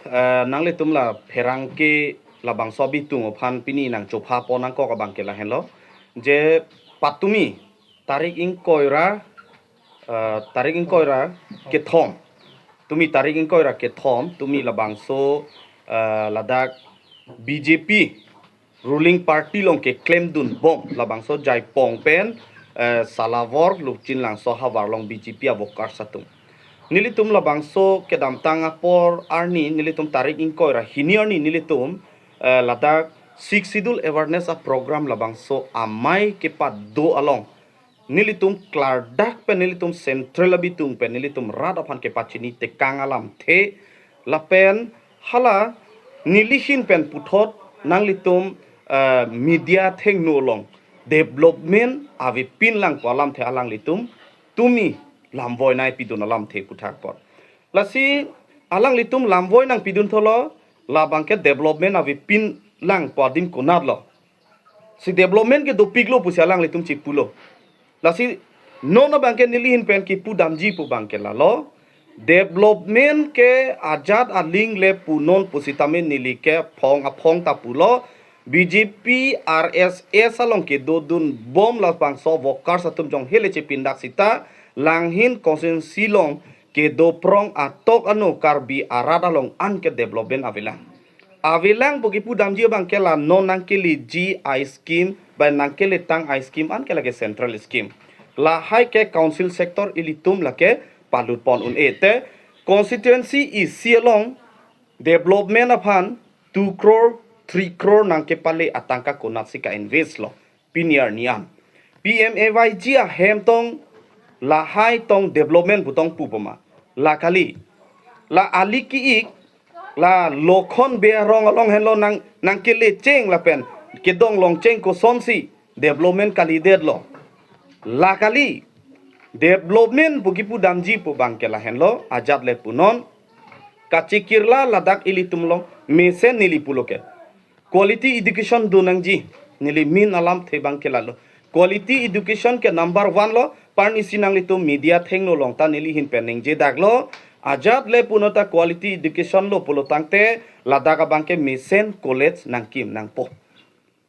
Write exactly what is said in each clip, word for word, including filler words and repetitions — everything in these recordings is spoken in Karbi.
Eh, nanglitum la pherangke labangso abitung aphan pini nangchopha pon nangkok abang ke lahenlo. Je patumi tarik ingkoi ra, eh, tarik ingkoi ra kethom. Tumi tarik ingkoi ra kethom, tumi labangso, eh, ladak B J P ruling party along keklemdun bom labangso Jaipong pen, eh, Salawor Luchin Langso ahavar along B J P a-workers atum. Nelitum labangso kedamtang apor arni, nelitum tarik ingkoi ra hini arni nelitum, eh, ladak Sixth Schedule awareness a-program labangso amei kepado along nelitum klardak pen nelitum central abitung pen nelitum rat aphan kepachini tekang alamthe lapen hala nelihin pen puthot nanglitum, eh, media thengno along development avepin lang pu alamthe alanglitum tumi lamvoi nangpidun alamthe puthak apot. Lasi alanglitum lamvoi nangpidun tholo, labang ke development avepin lang pu adim konatlo. Si development ke dopiklo pusi alanglitum chipulo. Lasi non abang ke nelihin pen kipu damji pu abang ke lalo. Development ke ajat aling le punon pusitame neli ke phong aphong ta pulo. B J P R S S along kedodun bom labangso workers atum jong hele chepindak sita langhin constituency along kedo prong atok ano Karbi arat along an ke development avelang. Avelang pu kipu damji abang ke la non nangkeleji a-scheme, bai nangkeletang a-scheme an ke lake central scheme. Lahai ke council sector ilitum lake palut pon un-e te constituency isi along development aphan two crore, three crore nangkepale atangka konatsi ka-invest lo pini arni an. P M A Y G ahem tong lahai tong development pu tong pu boma. La kali. La ali ki-ik, la Lokhon Bey arong along henlo nang, nangkele cheng lapen kedong long cheng kosonsi development kalidetlo. La kali. Development pu kipu damji pu abang ke lahenlo, ajat le punon. Kachikirla ladak ilitum along mesen neli pulo ke. Quality education do nangji, neli min alamthe abang ke lalo. Quality education ke number one lo, parnisi nanglitum media thengno along ta nelihin pen ningje daklo, ajat le punon ta quality education lo pulo tangte, ladak abang ke mesen college nangkim nangpo.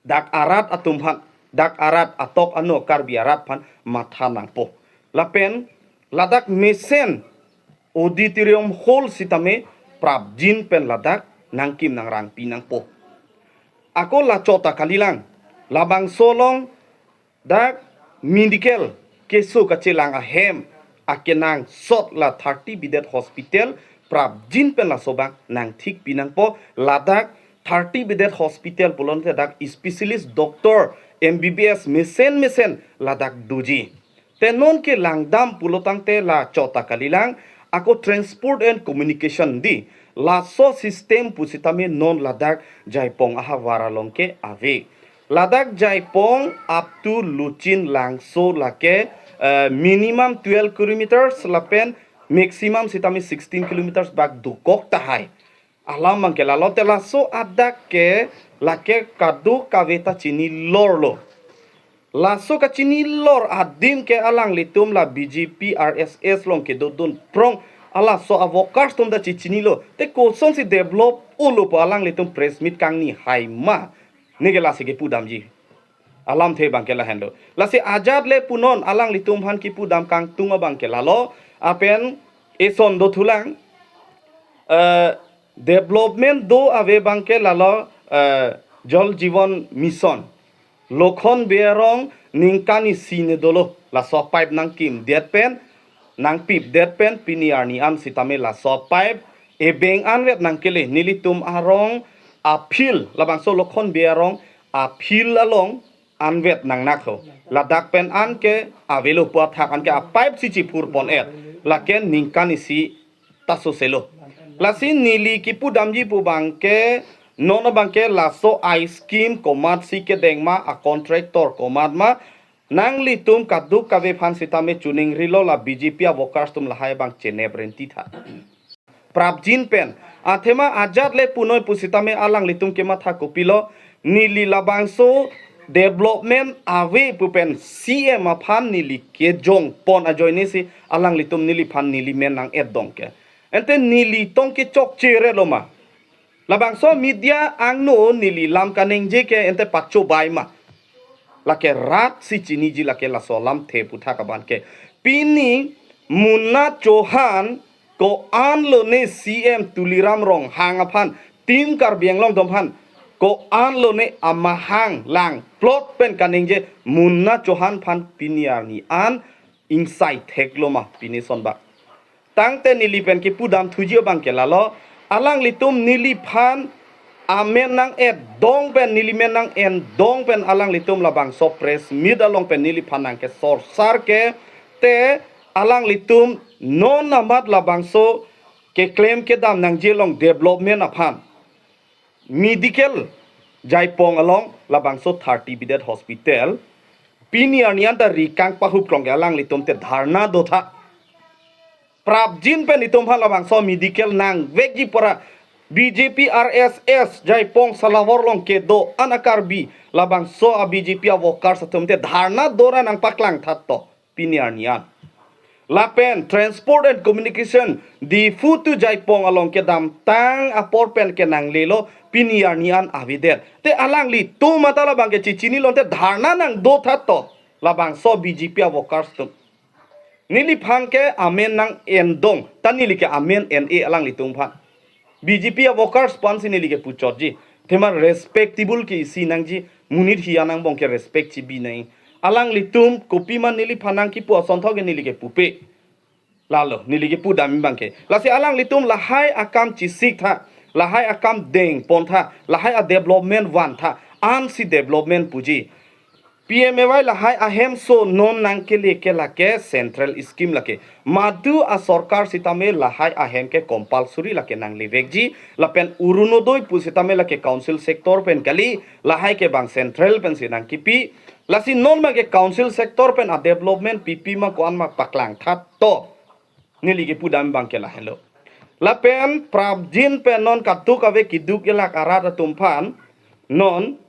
Dak arat atum aphan, dak arat atok ano Karbi arat aphan matha nangpo. Lapen, ladak mesen auditorium hall sitame prapjin pen ladak nangkim nangrangpi nangpo. Ako la chot ta kalilang, labangso along dak medical keso kachelang ahem akenangsot la thirty bedded hospital prapjin pen laso abang nangthikpi nangpo. Ladak thirty bedded hospital pulote dak specialist doctor M B B S mesen mesen ladak doji. Te non ke langdam pulo tangte la chot ta kalilang, ako transport and communication di. Laso system pusitame non ladak Jaipong ahavar along ke ave. Ladak Jaipong up to Luchin Langso lake, eh, minimum twelve kilometers lapen maximum sitame sixteen kilometers bak dokok tahai. Alam abang ke lalo te laso adak ke lake kadokave ta chinilorlo. Laso kachinilor adim ke alanglitum la B J P R S S along kedodun prong alaso a-workers atum ta chichinilo. Te kosonsi develop-olo pu alanglitum press meet kangni hai ma? Neke lasi kipu damji. Alamthe abang ke lahenlo. Lasi ajat le punon alanglitum aphan kipu dam kangtung abang ke lalo. Apen eson dothulang. Eh, development do ave abang ke lalo, eh, Jal Jeevan Mission. Lokhon Bey arong ningkan isi ne dolo. Laso pipe nangkimdet pen, nangpipdet pen, pini arni an sitame laso pipe ebeng anvet nangkele, nelitum arong a-field, labangso Lokhon Bey arong a-field along anvet nangnak ho. Ladak pen an ke avelo pu athak an ke a-pipe si chiphur pon-et. Lake ningkan isi ta soselo. Lasi neli kipu damji pu abang ke, non abang ke laso a-scheme komatsi kedeng ma, a-contractor komat ma, nanglitum kadokave aphan sitame chuning rilo, la B J P a-workers atum lahai abang chenep renti tha. Prapjin pen. Athema ajat le punoi pusitame alanglitum kematha kopilo, neli labangso development ave pu pen C M aphan neli kejong pon ajoine si alanglitum neliphan neli men nang-et dong ke. Ante neli tong kechokche re lo ma? Labangso media angno neli lam kaningje ke ente pachobai ma. Lake rat si chiniji lake laso alamthe aputhak abang ke. Pini Munna Chauhan ko-an lone C M Tuliram Ronghang aphan, Team Karbi Anglong atum aphan ko-an lone amahang lang plot pen kaningje Munna Chauhan aphan pini arni an ingsai theklo ma pini son ba. Tangte neli pen kipudam thuji abang ke lalo, alanglitum neliphan amen nang-edong pen, neli men nang-edong pen alanglitum labangso press meet along pen neliphan nangkesorsar ke, te alanglitum non amat labangso keklem kedam nangji along development aphan, medical Jaipong along labangso thirty bedded hospital pini arni an ta ri kangpahup krong ke alanglitum te dharna dotha. Prapjin pen itum aphan labangso medical nangvekji pura. B J P R S S Jaipong Salawar along kedo-an a-Karbi labangso a-B J P a-workers atum te dharna dora nangpaklang thatto pini arni an. Lapen Transport and Communication, Diphu to Jaipong along kedamtang apor pen ke nanglelo pini arni an avedet. Te alanglitum mata labang ke chichinilo te dharna nangdo thatto labangso B J P a-workers atum. Neliphan ke amen nang-edong, ta neli ke amen en-e alanglitum aphan. B J P a-workers aphan si neli kepuchotji. Athema respectable ke isi nangji, monit hiya angbong ke respect chibi nang. Alanglitum kopima neliphan nangkipu asonthot ke neli kepupe. Lalo, neli kipudam abang ke. Lasi alanglitum lahai akam chesik tha, lahai akam dengpon tha, lahai a-development van tha, ansi development puji. P M A Y lahai ahemso non nangkele ke lake central scheme lake. Madu a-sorkar sitame lahai ahem ke compulsory lake nanglevekji. Lapen Orunodoi pu sitame lake council sector pen kali, lahai ke bang central pensi nangkipi. Lasi non abang ke council sector pen a-development pipi ma ko-an ma paklang thatto. Neli kipudam abang ke lahenlo. Lapen prapjin pen non kaduk ave keduk elak arat atum aphan non,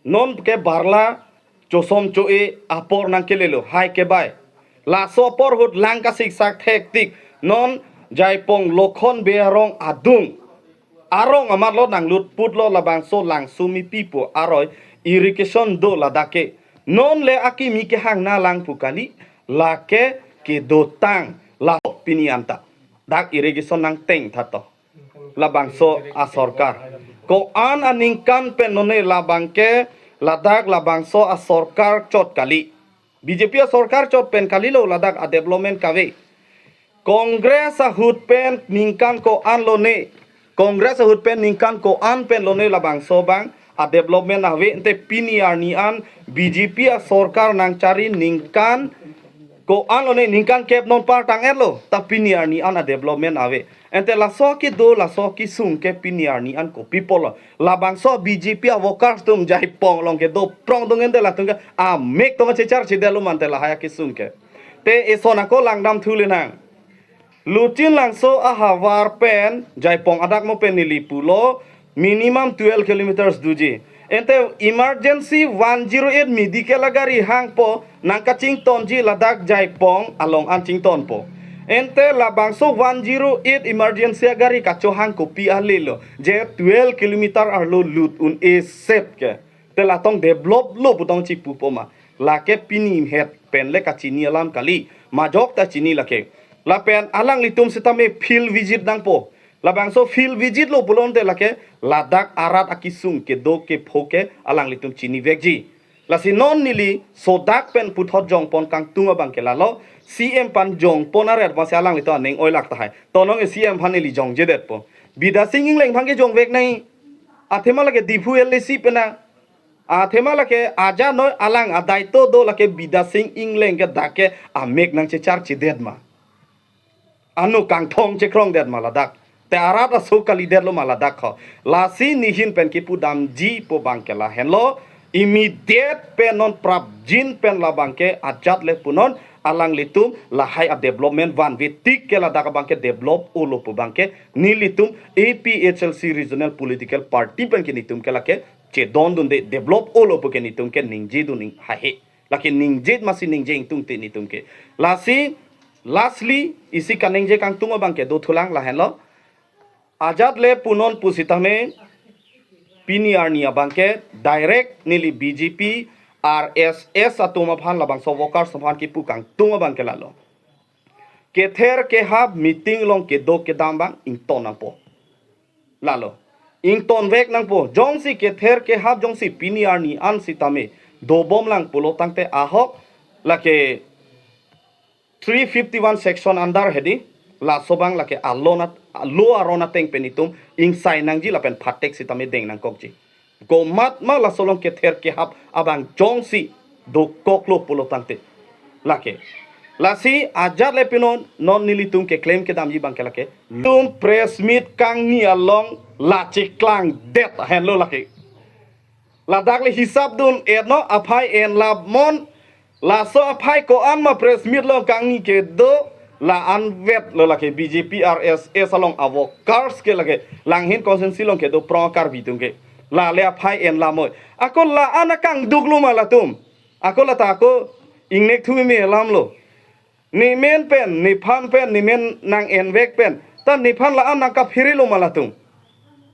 non ke barla chosom cho-e apor nangkelelo, hai kebai. Laso apor ahut lang kasiksak thektik non Jaipong Lokhon Bey arong adung. Arong amat lo nanglutputlo labangso Langsomipi pu aroi irrigation do ladak ke. Non le akimi kehang na lang pu kali, lake kedotang la pini anta. Dak irrigation nangteng thatto. Labangso a-sorkar. Ko-an aningkan pen lone labang ke ladak labangso a-sorkar chot kali. B J P a-sorkar chot pen kalilo ladak a-development kave. Congress ahut pen ningkan ko-an lone. Congress ahut pen ningkan ko-an pen lone labangso abang a-development ave, ente pini arni an B J P a-sorkar nangchari ningkan ko-an lone, ningkan kep non par tang-etlo, ta pini arni an a-development ave. Ente laso kedo laso kesung ke pini arni an kopi apotlo? Labangso B J P a-workers atum Jaipong along kedo prong dung ente latum ke amek tong chechar chedetlo ma ente lahai akesung ke. Te eson ako langdam thule nang. Luchinlangso ahavar pen Jaipong adak mo pen neli pulo minimum twelve kilometers doji. Ente emergency one zero eight medical agari hangpo nangkachingtonji ladak Jaipong along an chingtonpo. Ente labangso one zero eight emergency agari kachohang kopi ale lo, je twelve kilometer arlo lut un-e set ke. Te la tong develop lo pu tong chipupo ma. Lake pini het pen le kachini alam kali. Majok ta chini lake. Lapen alanglitum sitame field visit nangpo. Labangso field visit lo pulote lake ladak arat akesung kedo kepho ke alanglitum chinivekji. Lasi non neli sodak pen puthot jongpon kangtung abang ke lalo, C M aphan jongpon aret masi alanglitum aning oilak tahai. Tonong e C M aphan neli jongjedetpo. Bidya Sing Engleng aphan ke jongvek nai. Athema lake Diphu L A C pen na. Athema lake aja noi alang adaito do lake Bidya Sing Engleng ke dak ke amek nangchechar chedet ma. Ano kangthong chekrongdet ma ladak. Te arat aso kalidetlo ma ladak ho. Lasi nehin pen kipudamji pu abang ke lahenlo. Immediate pen non prapjin pen labang ke ajat le punon alanglitum lahai a-development vanve tik ke ladak abang ke develop olo pu abang ke nelitum A P H L C Regional Political Party pen ke netum ke lake chedondunde develop olo pu ke netum ke ningjidun ning hahe. Lake ningje masi ningje ingtungte netum ke. Lasi, lastly, isi kaningje kangtung abang ke dothulang lahenlo. Ajat le punon pusitame pini arni abangke direct neli B J P, R S S atum aphan labangso workers aphan kipu kangtung abangke lalo. Kether kehap meeting along kedo kedam abang ington nangpo. Lalo. Ington vek nangpo. Jongsi kether kehap jongsi pini arni an sitame dobom lang pulo tangte ahok lake three fifty-one section under hedi, laso abang lake alon at-, alo aron ateng pen itum ingsai nangji lapen phatek sitame deng nangkokji. Komatma laso along kether kehap abang jongsi dokoklo pulo tangte. Lake. Lasi ajat le pinon non nelitum keklem kedamji abangke lake. Tum press meet kangni along la cheklangdet ahenlo lake. Ladak le hisap dun-etnon aphai enlap mon. Laso aphai ko-an ma press meet along kangni kedo la-an vetlo lake B J P R S S along a-workers ke lake Langhin constituency along kedo prong Karbi atum ke. La le aphai enlap moi. Ako la-an akangduklo ma latum. Ako lata ako ingnek thu me alamlo. Nemen pen, nephan pen, nemen nang-envek pen. Ta nephan la-an nangkapherelo ma latum.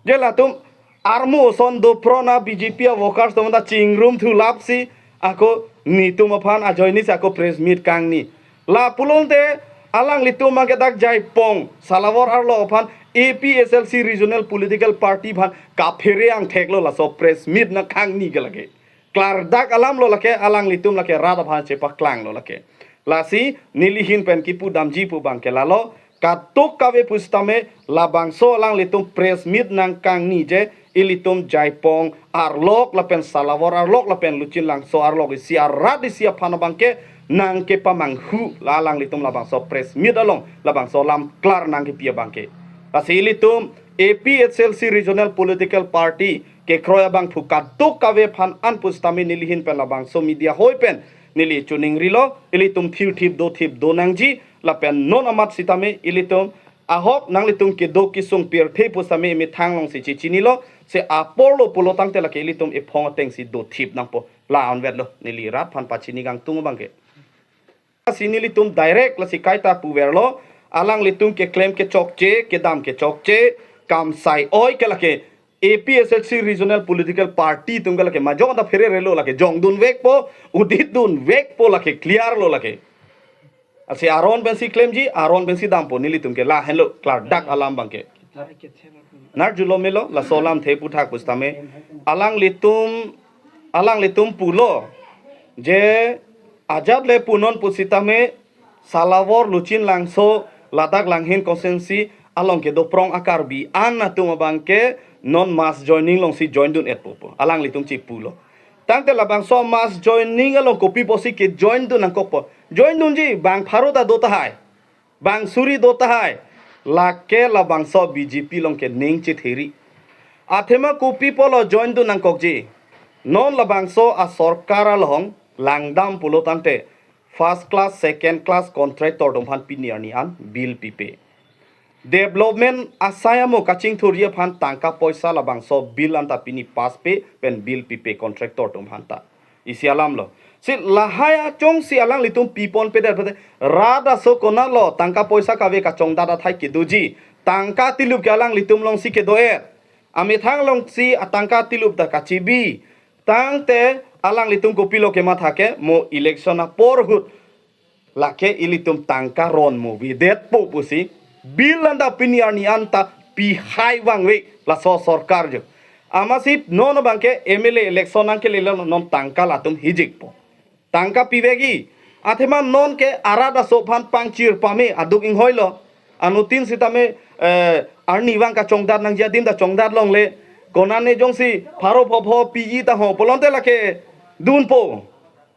Je latum armu ason do pro na B J P a-workers atum ta chingrum thu lapsi ako netum aphan ajoine si ako press meet kangni. La pulote alanglitum abangke dak Jaipong Salawar arlo aphan A P H L C Regional Political Party aphan kaphere angtheklo laso press meet nangkangni ke lake. Klardak alamlo lake, alanglitum lake rat aphan chepaklanglo lake. Lasi neli ahin pen kipu damji pu abangke lalo, kadokave pusitame labangso alanglitum press meet nangkangni je ilitum Jaipong arlok lapen Salawar arlok lapen Luchinlangso arlok isi arat isi aphan abangke nangkepamanghu la alanglitum labangso press meet along labangso alam klar nangkepi abangke. Lasi ilitum A P H L C Regional Political Party kekroi abangphu kadokave aphan an pusitame neli ahin pen labangso media hoi pen neli choningrilo, ilitum thirthip dothip do nangji lapen non amat sitame ilitum ahok nanglitum kedo kesung pirthe pusitame methang alongsi chechinilo, se aporlo pulo tangte lake ilitum ephong atengsi dothip nangpo. La-an vetlo neli rat aphan pachini kangtung abangke. Lasi nelitum direct lasi kaita puverlo, alanglitum keklem kechokche, kedam kechokche, kamsai oi ke lake A P H L C Regional Political Party atum ke lake majok ta phererelo lake jongdunvekpo, uditdunvekpo lake clear lo lake. Lasi aron pensi klemji, aron pensi dampo nelitum ke lahenlo klardak alam abangke. Narjulo melo, laso alamthe aputhak pusitame. Alanglitum, alanglitum pulo. Je ajat le punon pusitame Salawar Luchinlangso ladak Langhin constituency along kedo prong a-Karbi an atum abangke non mass joining alongsi join dun-etpo pu. Alanglitum chipulo. Tangte labangso mass joining along kopi pusi kejoin dun nangkokpo. Join dunji bang pharo ta do tahai. Bang suri do tahai. Lake labangso B J P along ke ning chetheri. Athema kopi pulo join dun nangkokji. Non labangso asorkar along langdam pulo tangte first class, second class contractor atum aphan pini arni an bill pipe. Development asai amo kachingthurji aphan tangka poisa labangso bill anta pini pass pe pen bill pipe contractor atum aphanta. Isi alamlo. Si lahai achongsi alanglitum piponpedet pete rat aso konatlo tangka poisa kave kachongdat athai kedoji. Tangka tilup ke alanglitum alongsi kedo-et. Amethang alongsi atangka tilup ta kachibi. Tangte alanglitum kopilo kematha ke mo election apor ahut lake ilitum tangka ron mo avedetpo pusi bill anta pini arni anta pihai vangve laso sorkar jo. Amatsi non abangke M L A election nangkelelo non tangka latum hijikpo. Tangka pivekji. Athema non ke arat aso aphan pangchir pame aduk inghoilo. Anuttin sitame, eh, arnivang kachongdat nangji adim ta chongdat longle. Konane jongsi pharo phopho piji ta ho pulote lake dunpo.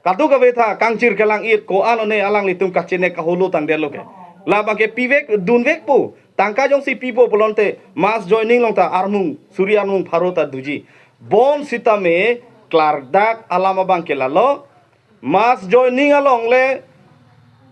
Kadokave ta kangchir kelang-it ko-an one alanglitum kachenek kaholo tangdetlo ke. Labangke pivek dunvekpo. Tangka jongsi pipo pulote mass joining along ta armung, suri armung pharo ta doji. Bonsitame klardak alam abangke lalo. Mass joining along le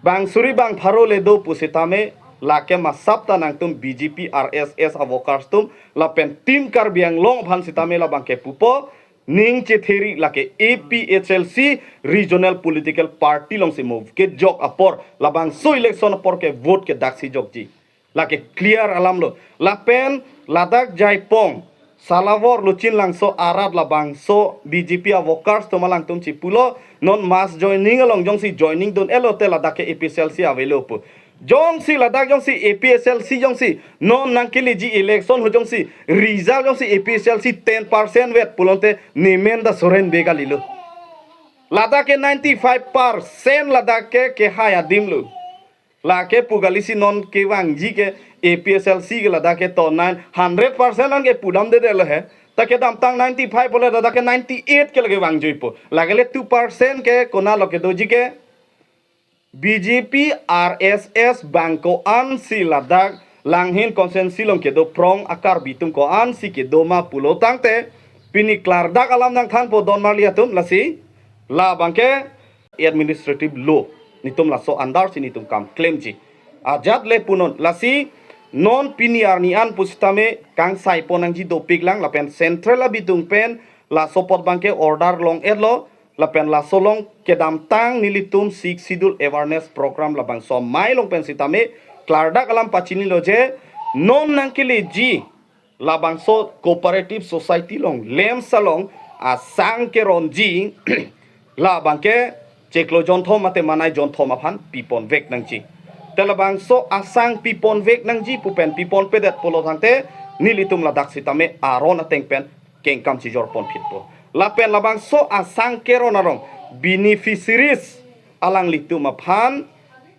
bang suri bang pharo le do pusitame lake masap ta nangtum B J P R S S a-workers atum lapen Team Karbi Anglong aphan sitame labangke pupo, ning chetheri lake A P H L C Regional Political Party alongsi mo kejok apor labangso election apor ke vote ke daksi jokji. Lake clear alam lo. Lapen ladak Jaipong, Salawar, Luchinlangso arat labangso B J P a-workers atum alangtum chipulo, non mass joining along jongsi joining dun-etlo te ladak ke A P H L C avelo pu. Jongsi ladak jongsi A P H L C jongsi non nangkeleji election ho jongsi result jongsi A P H L C ten percent vet pulote nemen ta soren be kalilo. Ladak ke ninety-five percent ladak ke kehai adim lo. Lake pu kalisi non kevangji ke A P H L C ke ladak ke to nine hundred percent an ke pudamdedetlo he. Ta kedamtang ninety-five pule ladak ke ninety-eight ke lake vangjuipo. Lake le two percent ke konatlo kedoji ke B J P, R S S bang ko-ansi ladak Langhin constituency along kedo prong a-Karbi atum ko-ansi kedo ma pulo tangte pini klardak alam nangthanpo don marli atum, lasi labang ke administrative law, netum laso under si netum kam klemji. Ajat le punon, lasi non pini arni an pusitame kangsai pon nangji dopiklang, lapen central abidung pen laso apot abang ke order long-etlo, lapen laso along kedamtang nelitum Sixth Schedule awareness program labangso amei along pen sitame klardak alam pachinilo je non nangkeleji labangso cooperative society along, LAMPS along asang keronji labang ke chiklo jonthom mate manai jonthom aphan piponvek nangji. Te labangso asang piponvek nangji pu pen piponpedet pulo tangte nelitum ladak sitame aron ateng pen kengkam chijor ponphitpo. Lapen labangso asang keron arong beneficiaries alanglitum aphan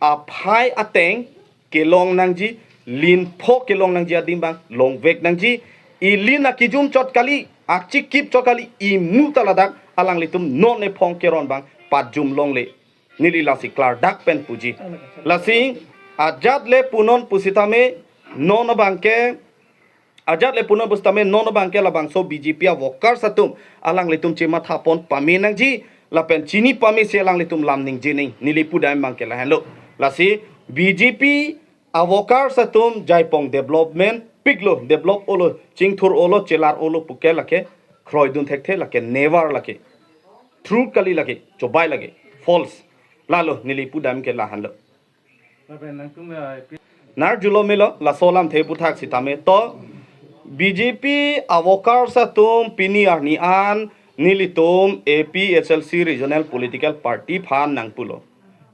aphai ateng kelong nangji, lin pho kelong nangji adim abang longvek nangji. Ilin akijum chot kali, achikip chot kali, imu ta ladak alanglitum non ephong keron abang pajum longle. Neli lasi klardak pen puji. Lasi ajat le punon pusitame non abang ke, ajat le punon pusitame non abang ke labangso B J P a-workers atum alanglitum chematha pon pame nangji, lapen chini pamesi alanglitum lam ningje nang, neli pudam abang ke lahenlo. Lasi B J P a-workers atum Jaipong development piklo, develop-olo, chingthur-olo, chelar-olo puke lake kroidun thekthe, lake never, lake truth kali, lake chobai, lake false. Lalo neli pudam ke lahenlo. Narjulo melo, laso alamthe aputhak sitame to B J P a-workers atum pini arni an nelitum A P H L C regional political party aphan nangpulo.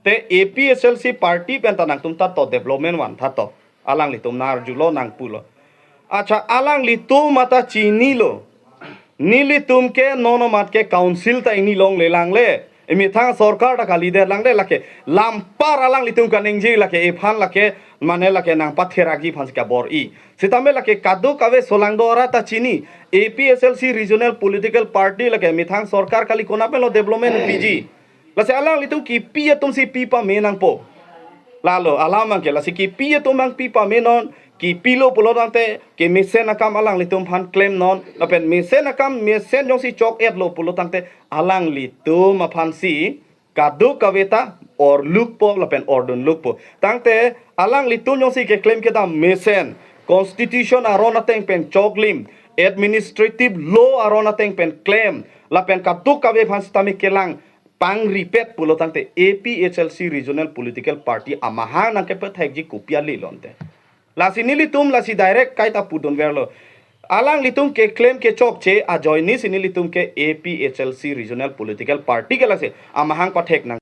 Te A P H L C party pen ta nangtum ta to development vantha to. Alanglitum narjulo nangpulo. Accha, alanglitum mata chinilo. Nelitum ke non amat ke council ta ingni longlelang le. Emethang sorkar ta kalidet lang le, lake lampar alanglitum kaningje lake ephan lake mane lake nangpatherakji aphan si kabor-i. Sitame lake kadokave solangdo arat ta chini. A P H L C regional political party lake methang sorkar kali konat penlo development piji. Lasi alanglitum kipi atum si pi pame nangpo. Lalo alam abang ke, lasi kipi atum abang pi pame non, kipilo pulo tangte kemesen akam alanglitum aphan klem non, lapen mesen akam mesen jongsi chok-etlo pulo tangte alanglitum aphan si kadokave ta orlukpo lapen ordunlukpo. Tangte alanglitum jongsi keklem kedam mesen, constitution aron ateng pen choklim, administrative law aron ateng pen klem, lapen kadokave aphan sitame kelang pangripet pulo tangte A P H L C regional political party amahang nangkepethekji kopi ale lonte. Lasi nelitum lasi direct kaita pudunverlo. Alanglitum keklem kechokche ajoine si nelitum ke A P H L C regional political party ke lasi amahang pathek nang